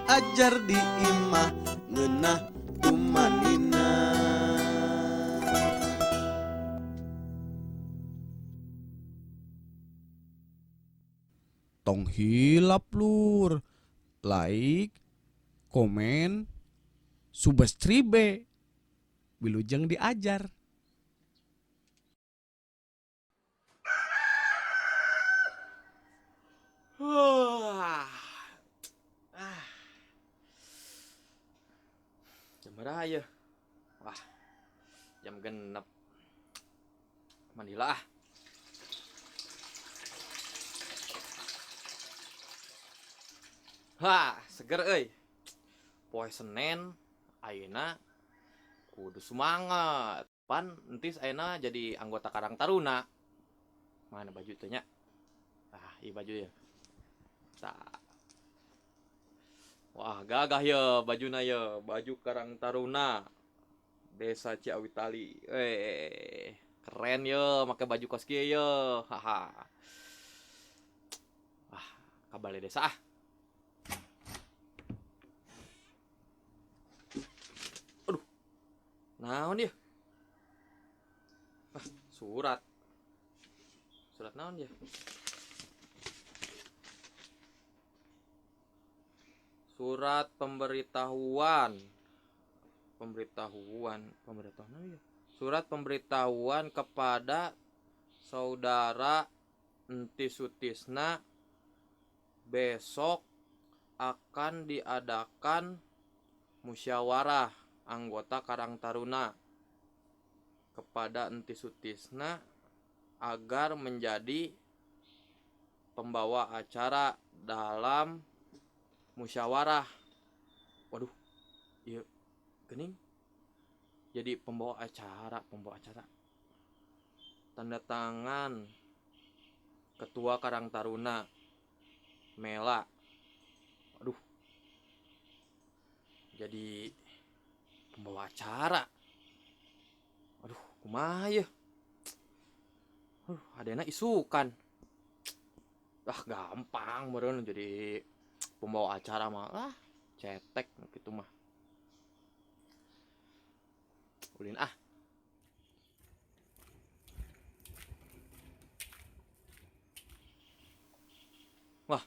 Ajar di imah ngeunah tumanina. Tong hilap lur, like, komen, subscribe, wilujeng diajar. Jam berapa ya? Wah, jam 6. Mandilah ah. Hah, seger euy. Poe Senin ayeuna kudu semangat. Pan entis ayeuna jadi anggota Karang Taruna. Mana baju teh nya? Ah, ieu baju ya. Tah. Wah, gagah ya bajuna ya, baju Karang Taruna Desa Ciawitali. Keren ya make baju kos kieu ya. Haha. Ah, ka balai desa ah. Aduh. Naon ieu? Ah, surat. Surat naon ya? Surat pemberitahuan. Pemberitahuan, pemberitahuan naon ya? Surat pemberitahuan kepada saudara Enti Sutisna, besok akan diadakan musyawarah anggota Karang Taruna kepada Enti Sutisna agar menjadi pembawa acara dalam musyawarah. Waduh, iya gening. Jadi pembawa acara, pembawa acara. Tanda tangan Ketua Karang Taruna Mela. Aduh. Jadi pembawa acara. Aduh, kumaha ye? Aduh, adena isukan. Ah, gampang meureun jadi pembawa acara mah. Ah, cetek gitu mah. Ulin ah. Wah.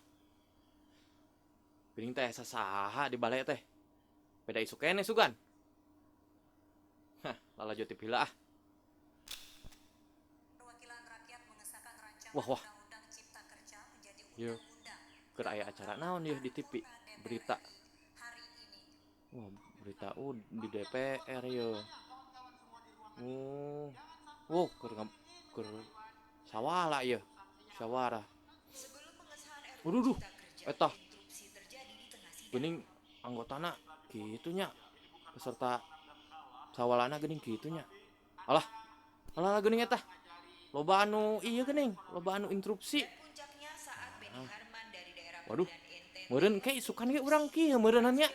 Geuning teh sasaha di balai teh. Beda isuk keneh sugan. Hah, lalajo ti pila ah. Wah, wah. Yeuh. Keur aya acara naon yeuh di TV? Berita. Wah, berita di DPR yeuh. Oh. Wow, keur sawala yeuh. Musyawarah. Waduh, duh. Eta. Geuning anggotana kitu nya. Peserta sawalana geuning kitu nya. Alah. Alah geuning eta. Loba anu ieu geuning, loba anu interupsi. Ah. Waduh. Meureun ke isukan ge urang kieu meureunnan nya.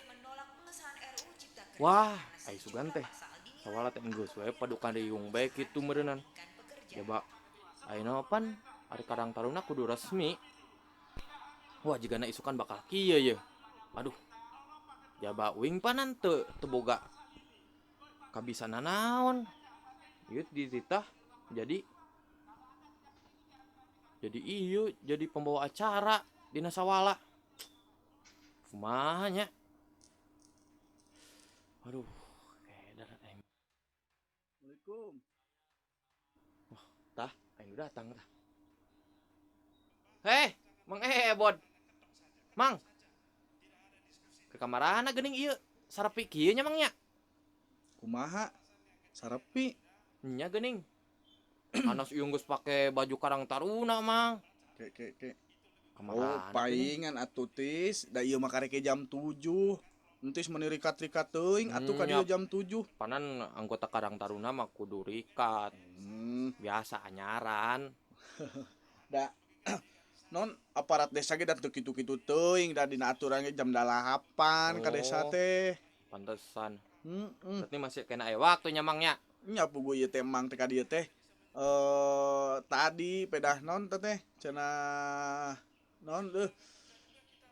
Wah, ai sugan teh. Sawala teh geus we padukan riung bae kitu meureunnan. Coba ayeuna pan ari Karang Taruna kudu resmi. Wah, jigana isukan bakal kieu ye. Aduh. Jaba uing panan teu boga kabisana naon. Ieu dititah jadi ieu jadi pembawa acara dina sawala. Kumaha nya? Aduh, edan aing. Assalamualaikum. Wah, tah, aing udah datang tah. Heh, Mang Ebon. Mang. Ke kamarana geuning ieu? Sarepi kieu nya Mang nya? Kumaha? Sarepi? Nya geuning. Anas ieu geus pake baju Karang Taruna, Mang. Ke ke ke. Kamarana Oh, geuning. paingan atuh tis. Da ieu mah karek jam 7. Entis meuni rikat-rikat teuing atuh ka dieu jam 7. Panan anggota Karang Taruna mah kudu rikat. Biasa anyaran. Da non aparat desa ge da teu kitu-kitu teuing da dina aturan ge jam 8 ka desa teh. Pantesan. Berarti masih kena aya waktu nya Mang nya. Nya puguh ieu teh Mang teh ka dieu teh. Tadi pedah non teh cenah non deuh.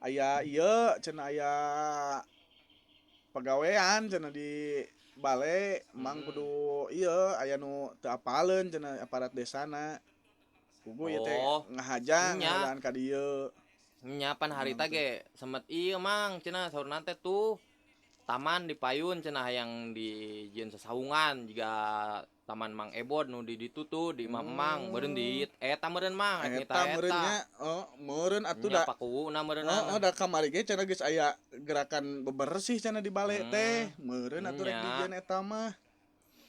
Aya ieu cenah, aya pagawean cenah di bale Mang, kudu ieu aya nu teu apaleun cenah aparat desana. Kugu ieu teh ngahaja Nya. ngahajaan ka dieu. Nya pan harita ge semet ieu, Mang, cenah saurna teh tuh taman di payun cenah hayang dijieun sasaungan jiga taman Mang Ebod nu di ditu tuh di imah Emang meureun di eta meureun, Mang, rek Eta nita. meureun nya, oh meureun atuh Nya da. pakuwuna meureun. Oh, da kamari ge cenah geus aya gerakan bebersih cenah di bale teh. Meureun atuh rek dijieun eta mah.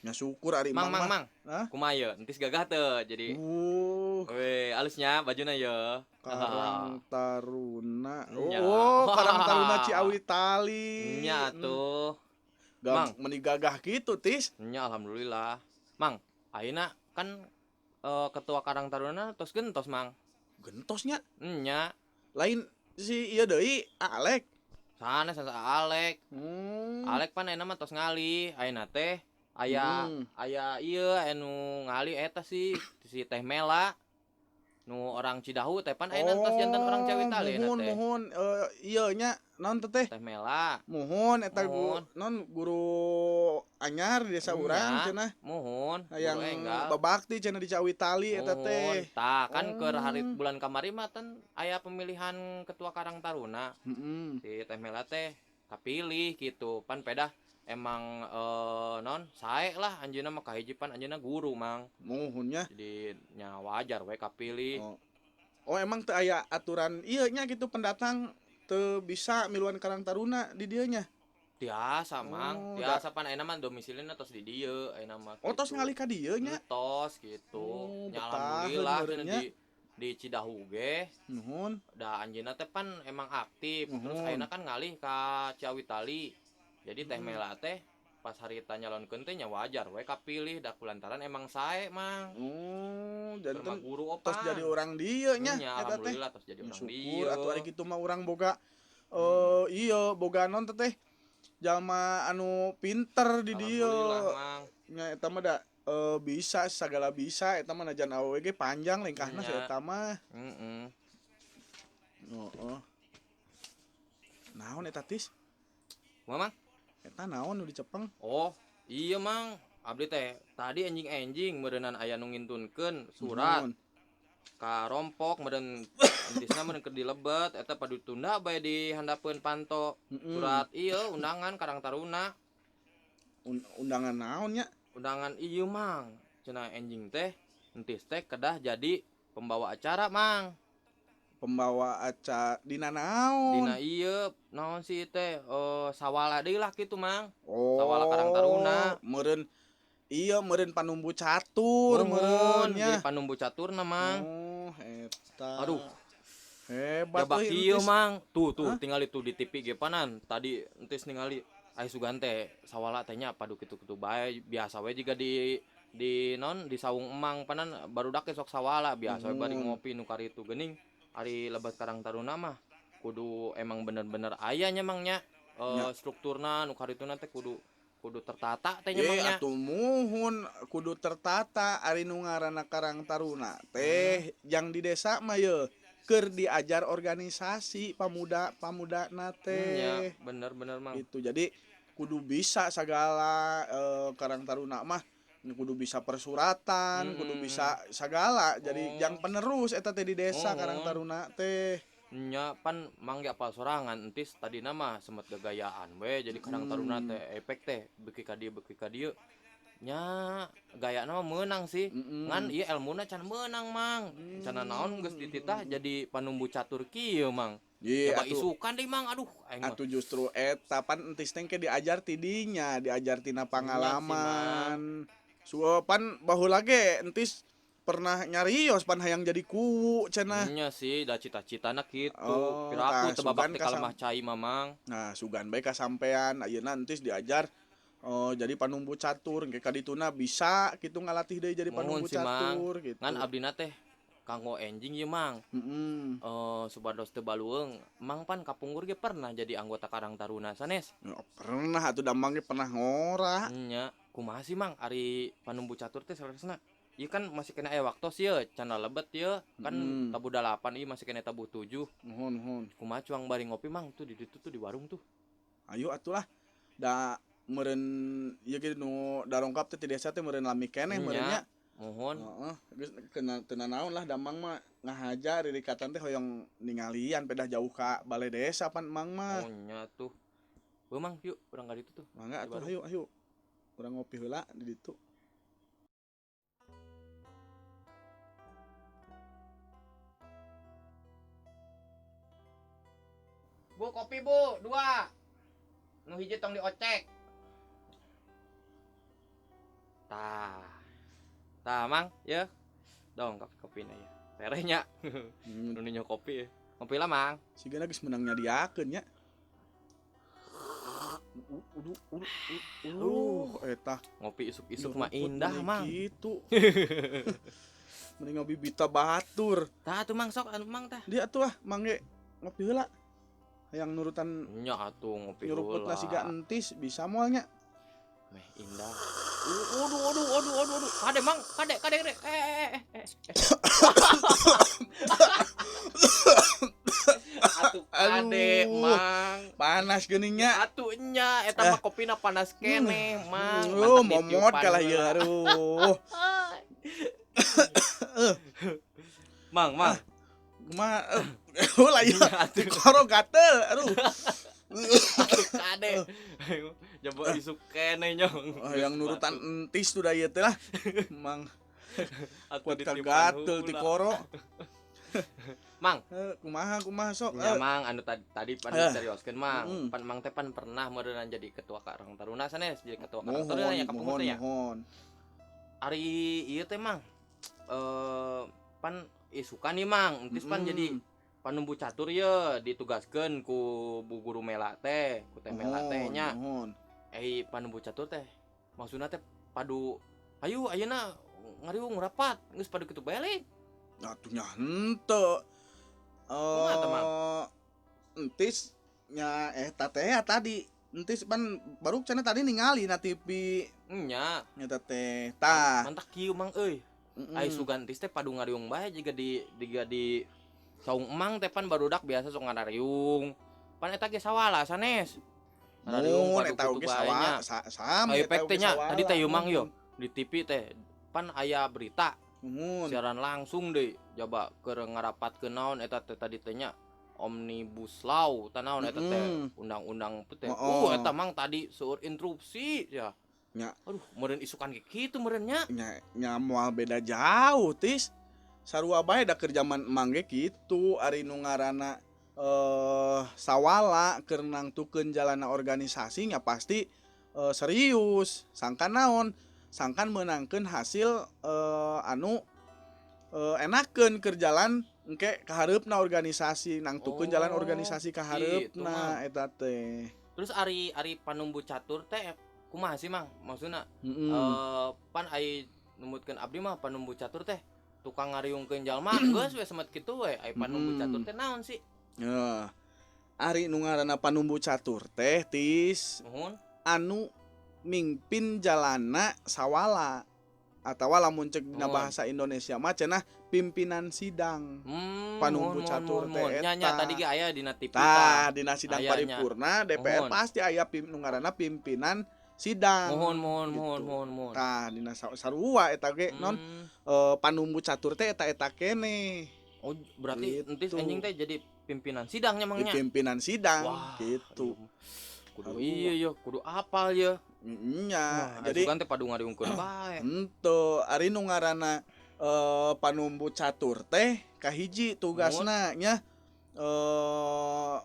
Nya syukur ari Mang, Mang Mang, mah. Mang. Hah? Kumaha ye? Entis gagah teu jadi? Weh, alusnya bajuna ye. Karang Taruna. Nya. Oh, Karang Taruna Ciawi Tali. Nya tuh. Gak, Mang. meni gagah gitu, Tis. Nya alhamdulillah. Mang, ayeuna kan ketua Karang Taruna tos gentos, Mang. Gentosnya. Nya. Lain si ieu deui, Alek. Sanes, sanes Alek. Alek pan ayeuna mah tos ngalih. Ayeuna teh aya aya ieu anu ngalih eta sih si Teh Mela. Nu orang Cidahu teh pan ayeuna tos janten orang Ciawi Tali ayeuna Muhun, teh. muhun, ieu nya naon teh teh? Teh Mela. Muhun eta Muhun. non guru anyar di desa urang cenah. Muhun, Yang guru enggal. babakti cenah di Ciawi Tali eta teh. Muhun. Tah kan keur hari bulan kamari mah ten aya pemilihan ketua Karang Taruna. Si Teh Mela teh kapilih gitu. Pan pedah emang non sae lah anjeunna mah, kahiji pan anjeunna guru, Mang. Muhunnya. Jadi nya wajar we kapilih. Oh. Oh, emang teu aya aturan ieu nya gitu, pendatang teu bisa miluan Karang Taruna di dieu nya? Tiasa, Mang. Oh, Tiasa, pan ayeuna mah domisilina tos di dieu ayeuna mah. Oh, tos gitu. ngalih ka dieu nya. Tos gitu. Oh, Nya betaheun alhamdulillah meureun cenah nya. di Cidahu ge Nuhun. da anjeunna teh pan emang aktif. Terus ayeuna kan ngalih ka Ciawi Tali. Jadi Teh Mela teh pas harita nyalonkeun teh nya wajar we kapilih, da kulantaran emang sae, Mang. Oh, Keur mah janten guru opan. tos jadi orang dieu nya Nya, eta teh. alhamdulillah tos jadi Ya, orang syukur dieu. atuh ari kitu mah urang boga eh iya boga non teh jalma anu pinter di dieu. Alhamdulillah, Mang. Nya eta mah da bisa sagala bisa eta mah, najan awewe ge panjang lengkahna si Nya. eta mah. Heeh. Heeh. Naon eta, Tis? Kumaha, Mang? Eta naon nu dicepeng? Oh, iya, Mang. Abdi teh tadi enjing-enjing meureunan aya nu ngintunkeun surat Nuhun. ka rompok meureun entisna meureun keur dilebet eta padu tunda bae di handapeun panto. Surat ieu undangan Karang Taruna. Undangan naon nya? Undangan ieu, Mang. Cenah enjing teh entis teh kedah jadi pembawa acara, Mang. Pembawa acara dina naon? Dina ieu naon sih teh sawala deui lah kitu, Mang. Oh. Sawala Karang Taruna. Meureun iya meureun panumbu catur Muhun, meureun nya. jadi panumbu caturna, Mang. Oh, eta. Aduh. Hebat Jabak euy, kieu, Entis. Mang. Tuh tuh Hah? tingali tuh di TV ge panan. Tadi entis ningali ai sugan teh sawala teh nya padu kitu-kitu bae biasa we jiga di non di saung emang panan barudak ge sok sawala biasa we bari ngopi nu karitu geuning. Ari lebat Karang Taruna mah kudu emang bener-bener aya nya, Mang, nya. Nya. Strukturna nu karituna teh kudu kudu tertata teh nya, Mang, Eh, nya. atuh muhun kudu tertata ari nu ngaranna Karang Taruna teh yang di desa mah ye keur diajar organisasi pamuda pamudana Nya, teh. bener-bener, Mang. Itu jadi kudu bisa segala, Karang Taruna mah kudu bisa persuratan, kudu bisa segala. Jadi yang penerus eta teh di desa Karang Taruna teh. Nya pan Mang ge apal sorangan, entis tadina mah semet gagayaan we jadi Karang Taruna teh efek teh beuki ka dieu beuki ka dieu. Nya gayana mah meunang sih. Ngan ieu elmuna can meunang, Mang. Can naon geus dititah jadi panumbu catur kieu, Mang. Iya, Coba atuh. isukan deui, Mang, aduh aing mah. Atuh justru eta pan entis teh ke diajar ti dinya, diajar tina pangalaman. Suo pan baheula ge entis pernah nyarios pan hayang jadi kuwu cenah. Nya sih da cita-citana kitu. Oh, Piraku tah, teu babak sugan teh kalemah cai mah, Mang. Nah, sugan bae kasampean ayeuna entis diajar oh, jadi panumbu catur engke ka dituna bisa kitu ngalatih deui jadi Muhun panumbu sih, Mang. catur gitu. Ngan abdina teh kanggo enjing ieu, Mang. Supados teu balueung, Mang pan kapungkur ge pernah jadi anggota Karang Taruna sanes? Ya, pernah atuh, damang ge pernah ngora. Nya, kumaha sih, Mang, ari panumbu catur teh saleresna? Ieu kan masih kena aya waktu sih ye, can lebet ye. Kan tabuh 8 ieu masih kena tabuh 7. Nuhun nuhun. Kumaha cuang bari ngopi Mang tuh di ditu tuh di warung tuh. Ayo atulah. Da meureun ieu ge nu darongkap teh ti desa teh meureun lami keneh meureun nya. Mohon. Heeh, geus kena teu nanaon lah damang mah ngahaja ririkatan teh hoyong ningalian pedah jauh ka balai desa pan emang mah. Oh nya tuh. Heuh Mang, yuk urang ka ditu tuh. Mangga atuh ayo ayo. Urang ngopi heula di ditu. Bu, kopi Bu, 2. Nu hiji tong diocek. Tah. Tah, Mang, ya. Dong kopi-kopina ya. Terehnya. Nu ninyo kopi ya. Ngopi lah, Mang. Sigana geus meunang nyadiakeun nya. Eta ngopi isuk-isuk mah indah, Mang. Gitu. Mending ngopi bita batur. Tah atuh Mang sok anu Mang tah. Dia atuh ah, Mang ge ngopi heula. Hayang nurutan nya atuh ngopi heula. Nyuruput nasi ga entis bisa moal nya. Meh indah. Aduh aduh aduh aduh aduh. Kade Mang, kade kade kade. Atuh kade Mang. Panas geuning nya. Atuh nya eta mah kopina panas keneh, Mang. Momot kalah ieu aduh. Mang, Mang. Kumaha? Ulah ieu. Dikoro gatel, aduh. Aduh kade. Jaba isuk keneh nyong. Yang nurutan entis tuh da ieu teh lah. Mang. Kuat gatel dikoro. Mang, kumaha kumaha sok. Ya Mang, anu tadi pan serioskeun Mang. Pan Mang teh pan pernah meureunna jadi ketua Karang Taruna sanes, jadi ketua Karang Taruna nya kapungkur teh nya. Ari ieu teh Mang. Pan isukan nih Mang, entis pan jadi panumbu catur ye ditugaskeun ku Bu Guru Mela teh, ku Teh Mela teh nya. Panumbu catur teh maksudna teh padu ayo ayeuna ngariung rapat geus padu kitu bae. Atuh nya henteu. Entis nya eta teh tadi. Entis pan baru cenah tadi ningali na TV. Nya. Nya teh. Tah. Mantak kieu Mang euy. Ai sugan entis teh padu ngariung bae jiga di saung emang teh pan barudak biasa sok ngarariung. Pan eta ge sawala sanes. Ngarariung padu eta oge sawala sami eta oge sawala. Tadi teh Mang yo di TV teh pan aya berita. Siaran langsung deh jaba keur ngarapatkeun naon eta teh tadi teh nya Omnibus Law tah naon eta teh undang-undang teh. Eta Mang tadi seueur interupsi ya. Nya. Aduh, meureun isukan ge kitu meureun nya. Nya nya moal beda jauh tis. Sarua bae da keur jaman emang ge kitu ari nu ngaranna sawala keur nangtukeun jalana organisasi nya pasti serius. Sangkan naon? Sangkan meunangkeun hasil anu enakeun keur jalan engke kahareupna organisasi nangtukeun jalan organisasi kahareupna eta teh. Terus ari panumbu catur teh kumaha sih Mang? Maksudna pan ai numutkeun abdi mah panumbu catur teh tukang ngariungkeun jalma geus we semet kitu we. Ai panumbu catur teh naon sih? Heeh. Ari nu ngaranna panumbu catur teh tis anu mingpin jalana sawala atawa lamun cek dina bahasa Indonesia mah cenah pimpinan sidang. Panumbu catur teh eta. Nya tadi ge aya dina TV tah. Dina sidang paripurna DPR pasti aya nu ngaranna pimpinan sidang. Mohon mohon mohon mohon mohon. Tah dina sarua eta ge non panumbu catur teh eta-eta keneh. Oh, berarti entis anjing teh jadi pimpinan sidangnya Mang nya. Pimpinan sidang. Wah, gitu. Kudu iya ya, kudu apal ya. Nya, jadi kan teh padu ngariungkeun bae. Henteu, ari nu ngaranna panumbu catur teh kahiji tugasna nya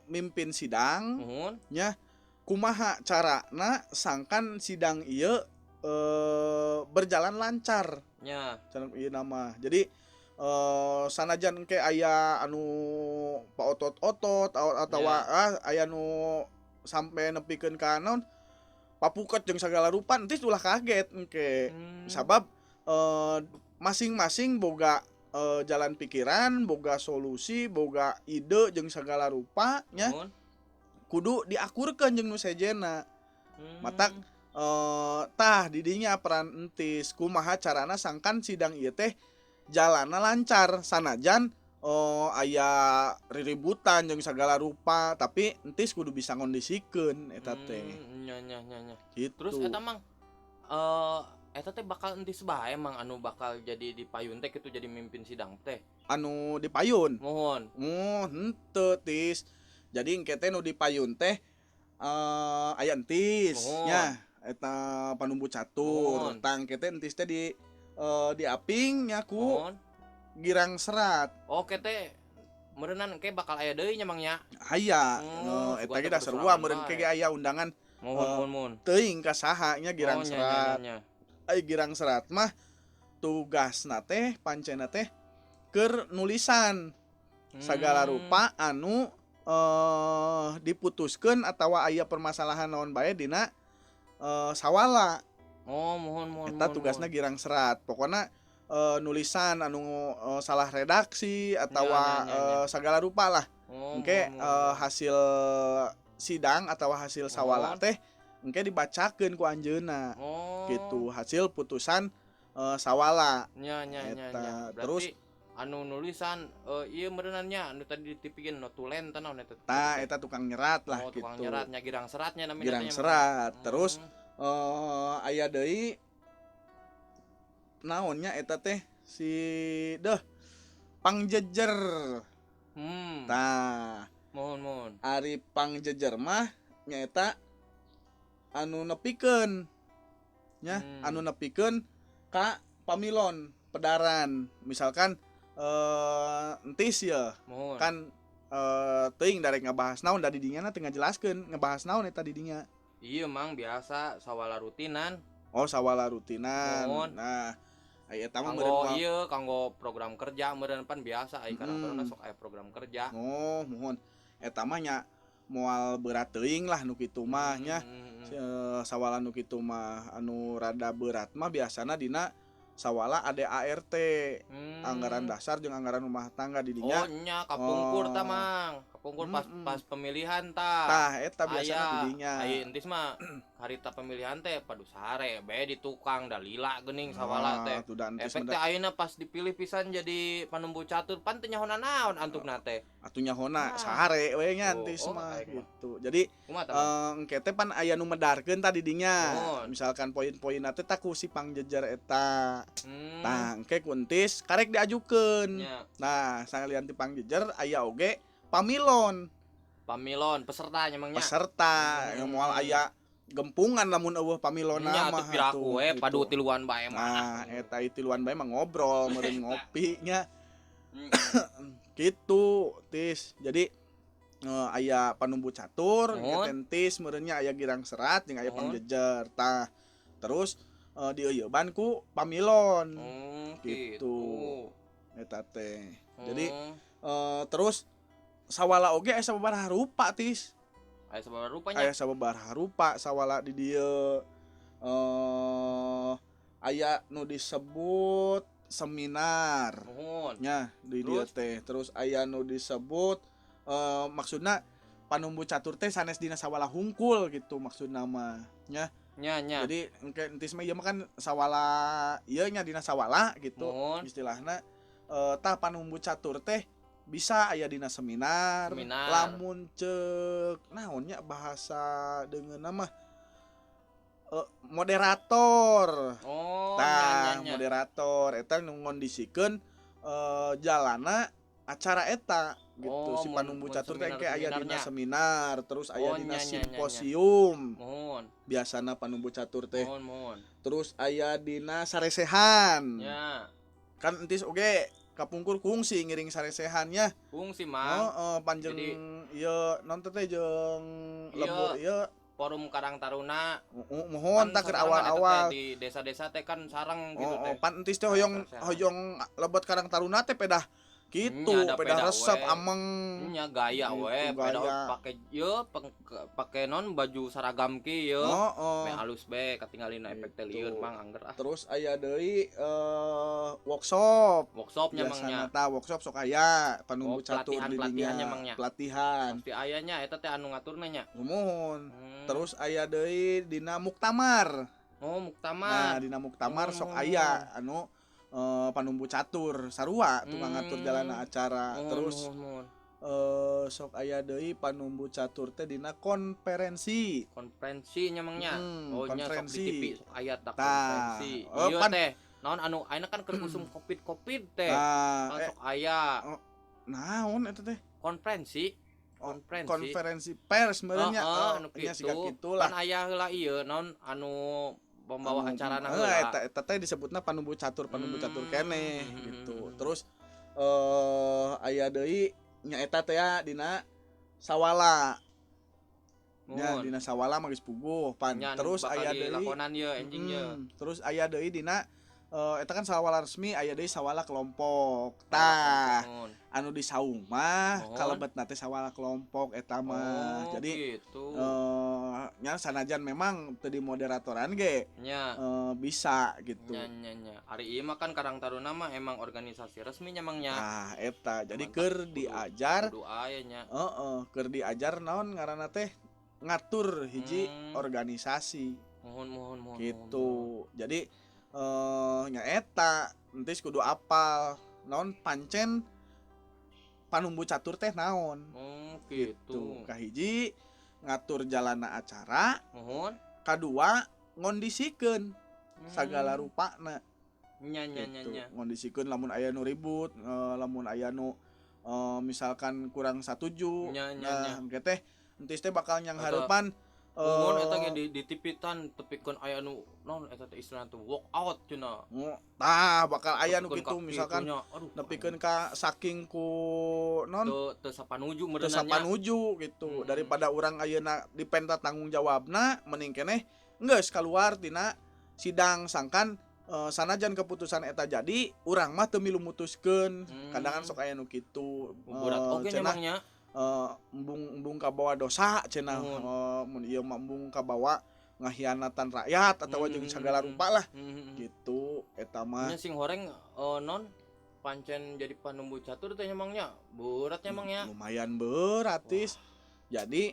mimpin sidang nya kumaha carana sangkan sidang ieu berjalan lancar nya. Cara ieu nama. Jadi sanajan ke aya anu paotot-otot atawa aya nu sampai nepikeun ka naon papuket jeung sagala rupa entis ulah kaget engke. Sabab masing-masing boga jalan pikiran, boga solusi, boga ide jeung sagala rupa nya. Kudu diakurkeun jeung nu sejenna. Matak Tah didinya peran entis kumaha carana sangkan sidang ieu teh jalana lancar sanajan aya riributan jeung sagala rupa, tapi entis kudu bisa ngondisikeun eta teh. Nya nya nya nya. Gitu. Terus eta, Mang, eta teh bakal entis bae, Mang, anu bakal jadi di payun teh kitu, jadi mimpin sidang teh? Anu di payun? Mohon. Oh, henteu, Tis. Jadi engke teh nu di payun teh aya entis Mohon. nya, eta panumbu catur. Mohon. Tah, engke teh entis teh di diaping nya ku Mohon. girang serat. Oke teh meureunan engke bakal aya deui nya, Mang, nya? Aya. Oh, eta sugan ge teh da kudu sarua sorangan meureun bae. ke ge aya undangan. Mohon, mohon, mohon. Teuing ka saha nya girang Oh, nya, nya, serat. nya, nya. Ai girang serat mah tugasna teh pancena teh keur nulisan sagala rupa anu diputuskeun atawa aya permasalahan naon bae dina sawala. Oh, mohon, mohon, Eta mohon, tugasna mohon. girang serat. Pokokna nulisan anu salah redaksi atawa Nya, nya, nya, nya. Sagala rupa lah. Oh, Engke mohon, mohon. Hasil sidang atau hasil sawala Mohon. teh engke dibacakeun ku anjeunna. Oh. Gitu, hasil putusan sawala. Nya nya nya Eta. Nya. Berarti Terus- anu nulisan ieu meureunan nya anu tadi ditipikeun notulen teh naon eta? Tah, eta tukang nyerat lah Oh, tukang gitu. nyerat nya, girang seratnya namanya Girang teh nya, Mang. serat. Terus aya deui naonnya eta teh si deh pangjejer. Tah, Mohon, mohon. ari pangjejer mah nyaeta anu nepikeun nya, anu nepikeun ka pamilon pedaran. Misalkan entis ya Mohon. kan teuing darek ngabahas naon da di dinya na teu ngajelaskeun ngebahas naon eta di dinya. Iya, Mang, biasa sawala rutinan. Oh, sawala rutinan. Mohon. Nah, aya eta mah meureun Kanggo moal- ieu kanggo program kerja meureun, pan biasa ai Karang Taruna sok aya program kerja. Oh, mohon. Eta mah nya moal berat teuing lah nu kitu mah nya. Sawala nu kitu mah anu rada berat mah biasana dina sawala ADART, anggaran dasar jeung anggaran rumah tangga di dinya. Oh nya, kapungkur Oh. ta, Mang. Kapungkur pas pas pemilihan ta. Tah, eta biasana Aya, di dinya. Ai entis mah harita pemilihan teh padu sare bae di tukang da lila geuning sawala teh. Ah, tuh da entis Efek mah teh ayeuna pas dipilih pisan jadi panumbu catur pan teu nyaho naon antukna teh. Atuh nyahona Ah. sare we nya Oh, entis oh, mah aing mah. gitu. Jadi Kumaha tah, Mang? engke teh pan aya nu medarkeun tadi dinya. Mohon. Misalkan poin-poinna teh tah ku si pangjejer eta. Tah, engke ku entis karek diajukeun. Nya. Nah, salian ti pangjejer aya oge pamilon. Pamilon peserta nya, Mang, nya. Peserta yang moal aya gempungan lamun euweuh pamilonna Nya mah atuh piraku atuh, we gitu. padu tiluan bae mah. Nah, eta tiluan bae mah ngobrol meureun ngopi nya. Gitu, Tis. Jadi aya panumbu catur, Mohon. entis meureun nya, aya girang serat jeung aya Mohon. pangjejer. Tah, terus dieuyeban ku pamilon. Gitu. Gitu. Eta teh. Jadi terus sawala oge aya sababaraha rupa, Tis. Aya sababaraha rupanya. Aya sababaraha rupa sawala di dieu. Aya nu disebut seminar. Mohon. Nya di dieu Terus? teh. Terus aya nu disebut maksudna panumbu catur teh sanes dina sawala hungkul gitu maksudna mah nya. Nya nya. Jadi engke entis mah ieu mah kan sawala ieu nya dina sawala gitu. Mohon. Istilahna tah panumbu catur teh bisa aya dina seminar, Seminar. Lamun cek naonnya bahasa dengan nama moderator. Oh, Tah, nya, nya, nya. moderator eta nu ngondisikeun jalana acara eta gitu. Oh, Si panumbu mun catur teh engke aya dina seminar-seminarnya. seminar, terus aya Oh, dina nya, nya, nya, nya. simposium. Mohon. Biasana panumbu catur teh. Mohon, mohon. Terus aya dina saresehan. Nya. Kan entis oge kapungkur kungsi ngiring saresehannya. Fungsi, Mang. Oh, panjang Jadi- ieu non teh jeung Iya. lembur ieu. Forum Karang Taruna. Mohon Kan tak keur sarangan eta teh awal-awal. di desa-desa teh kan sarang gitu Oh, teh. pan entis teh hoyong Saresehan. hoyong lebet Karang Taruna teh pedah Gitu, Nya, ada peda peda resep we. Ameng. Nya gaya Gitu, we, peda gaya. Pake ye pake non baju seragam ki ye. Heeh. Me alus be katinggalina efek teh Gitu. lieur, Mang, angger ah. Terus aya deui workshop. Workshopnya, Mang, nya. Biasana tah workshop sok aya panumbu Oh, catur di pelatihan-pelatihannya, dinya. Mang, nya. Pelatihan. Pasti aya nya eta teh anu ngaturna nya. Sumuhun. Hmm. Terus aya deui dina muktamar. Oh, Nah, muktamar. dina muktamar sok Oh. aya anu panumbu catur sarua tukang ngatur jalan acara. Mohon, Terus mohon, mohon. Sok aya deui panumbu catur teh dina konferensi. Konferensi nya, Mang, nya. Hmm, Oh nya, sok di konferensi. TV sok aya tah Tah. konferensi. Oh, Ieu pan teh naon anu ayeuna kan keur usum covid-covid teh. Tah, Kan sok aya naon eta teh? Konferensi. Oh, Konferensi. Konferensi pers meureun nya. Heeh, Oh, anu nya kitu. siga kitulah. Pan aya heula ieu naon anu pembawa Anu, acarana heula. Eta eta teh disebutna panumbu catur keneh gitu. Terus aya deui nya eta teh ya dina sawala. Nya Muhun. dina sawala mah geus puguh pan. Nya, anu Terus bakal aya deui dilakonan ye enjing ye. Terus aya deui dina eta kan sawala resmi, aya deui sawala kelompok. Tah, Muhun. Anu di saung mah Muhun. kalebetna teh sawala kelompok eta mah. Oh, Jadi gitu. Nya sanajan memang teu di moderatoran ge Nya. Bisa gitu. Nya nya nya. Ari ieu mah kan Karang Taruna mah emang organisasi resmi nya, Mang, nya. Nah, eta jadi Mantap. keur diajar Kudu aya nya. heeh, keur diajar naon ngaranna teh ngatur hiji organisasi Mohon mohon mohon. gitu. Jadi nya eta entis kudu apal naon pancen panumbu catur teh naon. Mohon. Oh, gitu. Kahiji ngatur jalana acara, Mohon. kadua ngondisikeun sagala rupana Nya nya nya gitu. nya. Ngondisikeun lamun aya nu ribut, lamun aya nu misalkan kurang satuju. Nya nya Nah, nya. engke teh entis teh bakal nyang Atau- hareupan Mohon eta ge di TV tan tepikeun aya nu naon eta teh istilahna tuh walk out cenah. Oh, tah bakal aya nu Nepikeun kitu ka misalkan kitunya. Aduh, nepikeun ka saking ku non teu teu sapanuju teu meureunna nya. sapanuju gitu. Daripada urang ayeuna dipenta tanggung jawabna mending keneh geus kaluar tina sidang sangkan sanajan keputusan eta jadi urang mah teu milu mutuskeun. Kadang kan sok aya nu kitu. Berat oge nya, Cenah Mang, nya. embung embung kabawa dosa cenah, Nuhun. mun ieu mah embung kabawa ngahianatan rakyat atawa jeung sagala rupa lah gitu eta mah. Nya sing horeng non pancen jadi panumbu catur teh nya, Mang, nya. Berat nya, Mang, nya. Lumayan berat, Tis. Jadi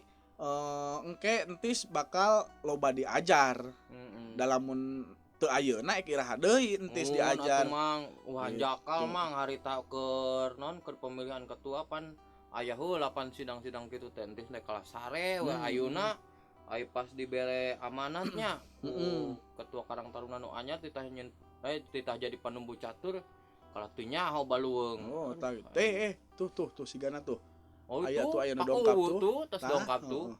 engke entis bakal loba diajar dalam mun teu ayeuna ek iraha deui entis Mun diajar. atuh, Mang, wah Gitu. jakal, Mang, harita keur non keur pemilihan ketua pan aya heula pan sidang-sidang kitu teh entis teh kelas sare we ayeuna aya pas dibere amanatnya ku ketua Karang Taruna nu anyar titah nyen titah jadi panumbu catur kalah teu nyaho balueung. Oh, tah teh tuh tuh tuh sigana tuh. Oh, Aya itu tuh aya nu Pak dongkap Uwu tuh. tuh tas Tah, dongkap tuh. heeh.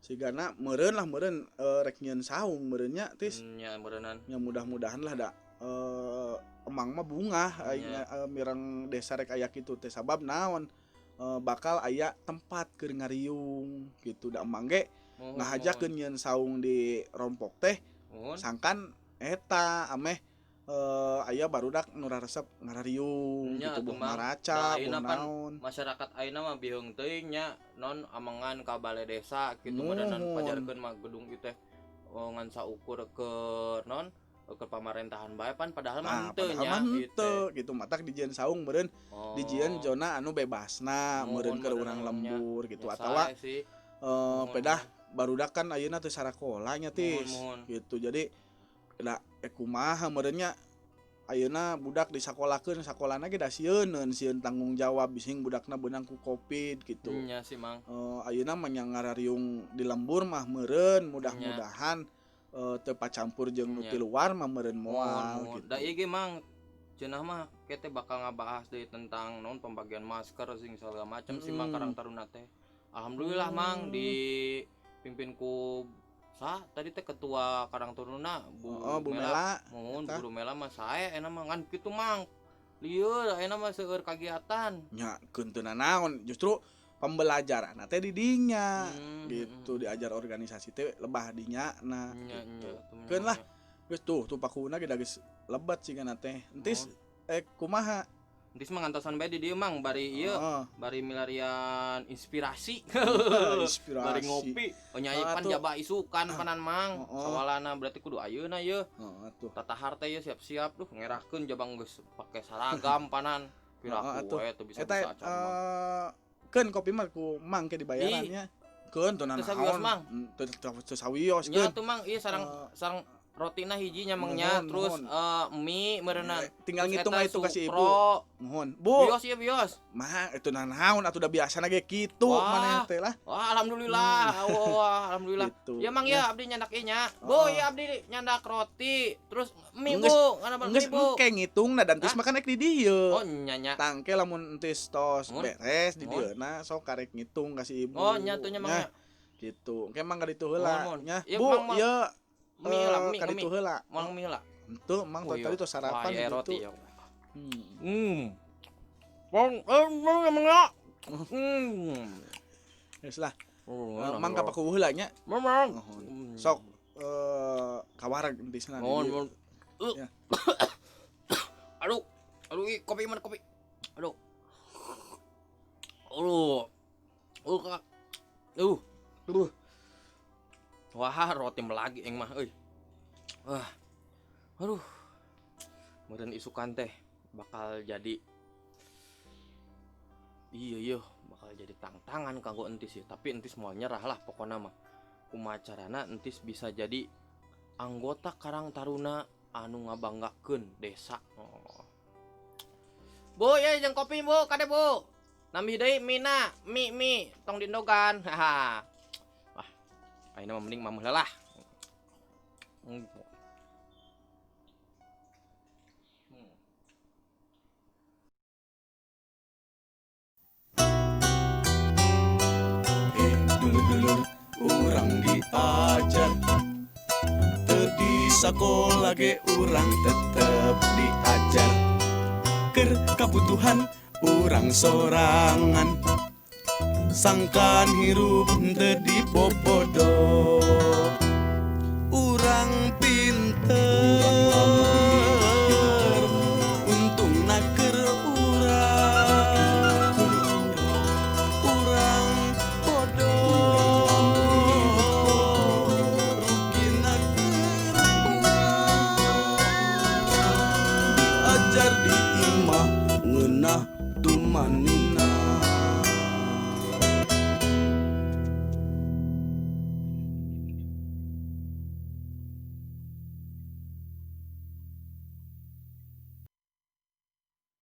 Sigana meureun lah meureun rek nyieun saung meureun nya, Tis. Nya meureunnan. Ya mudah-mudahan lah da emang mah bungah aing Nya. Mireng desa rek aya kitu teh sabab naon bakal aya tempat keur ngariung gitu da emang ge Mohon, ngahajakeun nyieun saung di rompok teh mohon. sangkan eta ameh aya barudak nu raresep ngarariung Nya, gitu atuh, boh Mang. maraca Da, boh ayeuna pan naon. Masyarakat ayeuna mah biheung teuing nya non amengan ka bale desa kitu meureunnan Nuhun. pajarkeun mah gedung ieu teh oh, ngan saukur ke non ke pamarentahan bae pan padahal mah Nah, henteu padahal nya mah ieu henteu teh. gitu matak dijieun saung meureun Oh. dijieun zona anu bebasna meureun Nuhun, keur urang meureun nya. lembur gitu Ya, atawa sae sih. Nuhun, pedah barudak kan ayeuna teu sarakola nya, Tis. Nuhun, nuhun. Gitu jadi da kumaha meureun nya ayeuna budak disakolakeun sakolana ge da sieuneun sieun tanggung jawab bising budakna beunang ku Covid gitu. Nya sih, Mang. Ayeuna mah nya ngarariung di lembur mah meureun mudah-mudahan teu pacampur jeung nu Nya. ti luar mah meureun moal Mohon, mohon. gitu. Da ieu ge, Mang, cenah mah kete bakal ngabahas deui tentang non pembagian masker sing segala macam sih, Mang, Karang Taruna teh. Alhamdulillah, Mang, dipimpin ku sa tadi teh ketua Karang Taruna Bu, Oh, Bu Mela. Mohon Eta. Bu Mela mah sae enak mah ngan kitu, Mang. Lieur ayeuna mah seueur kagiatan. Nya keun teu nanaon justru pembelajaran teh di dinya gitu diajar organisasi teh lebah dinya nah Nya gitu. nya atuh, Keun lah. nya. Geus tuh tuh pakuna ge da geus lebat sigana teh. Entis kumaha? Entis mah ngantosan bae di dieu Mang bari ieu, Heeh. bari milarian inspirasi. Inspirasi. Bari ngopi. Oh nyai Ah, pan atuh. jaba isukan panan Mang. Heeh. Sawalana berarti kudu ayeuna ye. Heeh atuh. Tatahar teh ye siap-siap duh ngerahkeun jabang geus pake seragam panan. Heeh, Piraku atuh. we teu Eta bisa-bisa acan Mang. keun kopi mah ku Mang ke dibayarannya. Keun teu Teu sawios, nanaon. Mang. Teu teu sawios Nya keun. tuh Mang, ieu sareng Eh, sareng rotina hiji nya Mang nya, Nuhun, terus nuhun. Mie meureunna. Tinggal Terus ngitung eta aya itu kasih ibu. sukro. Nuhun. Bu, Bios ieu bios. mah itu nanaon atuh udah biasa ge kitu Wah. maneh teh lah. Wah, alhamdulillah. Wah, wah, alhamdulillah. Gitu. Ya Mang ya, abdi nyandak ieu nya. Bu, Oh. ya abdi nyandak roti, terus mie Geus- Bu, ngana mie Geus Bu. engke ngitungna dan tis Hah? makan ek di dieu. Oh, nya nya. Tangke lamun entis tos Mun. beres di Mun. dieu na sok karek ngitung kasih ibu. Oh, nya tuh nya Mang Nya, nya. gitu. Engke mang kaditu heula Mun, mun. nya. Ieu Bu, Mang mau- ieu Mie lah, mie, kaditu mie. heula. Mau mie lah. Henteu mang Oh, iya. tadi tos sarapan Wah, iya, gitu. roti ya. Hmm. Hmm. Bang, Mang Mang ya. Hmm. Geus lah. Oh, Mang ka paku heula nya. Mang, Mang. Nuhun. Hmm. Sok kawareg entisna di Mohon, dieu. mohon. Ya. Aduh, aduh, ih, kopi mana kopi? Aduh. Aduh. Kak. Aduh. Wah, roti melagi eng mah euy. Wah. Aduh. Meureun isukan teh bakal jadi iya iya bakal jadi tantangan kanggo entis ya, tapi entis mau nyerah lah pokoknya mah. Kumaha carana entis bisa jadi anggota Karang Taruna anu ngabanggakeun desa. Oh. Bu, ya jeung kopi Bu, kade Bu. Nambih deui mina, mie mie, tong dindogan. Haha. Wah, ayeuna mah mending mameuh lah. Hmm. Hmm. Dulur-dulur urang diajar teu di sakola ge urang tetep diajar keur kabutuhan urang sorangan sangkan hirup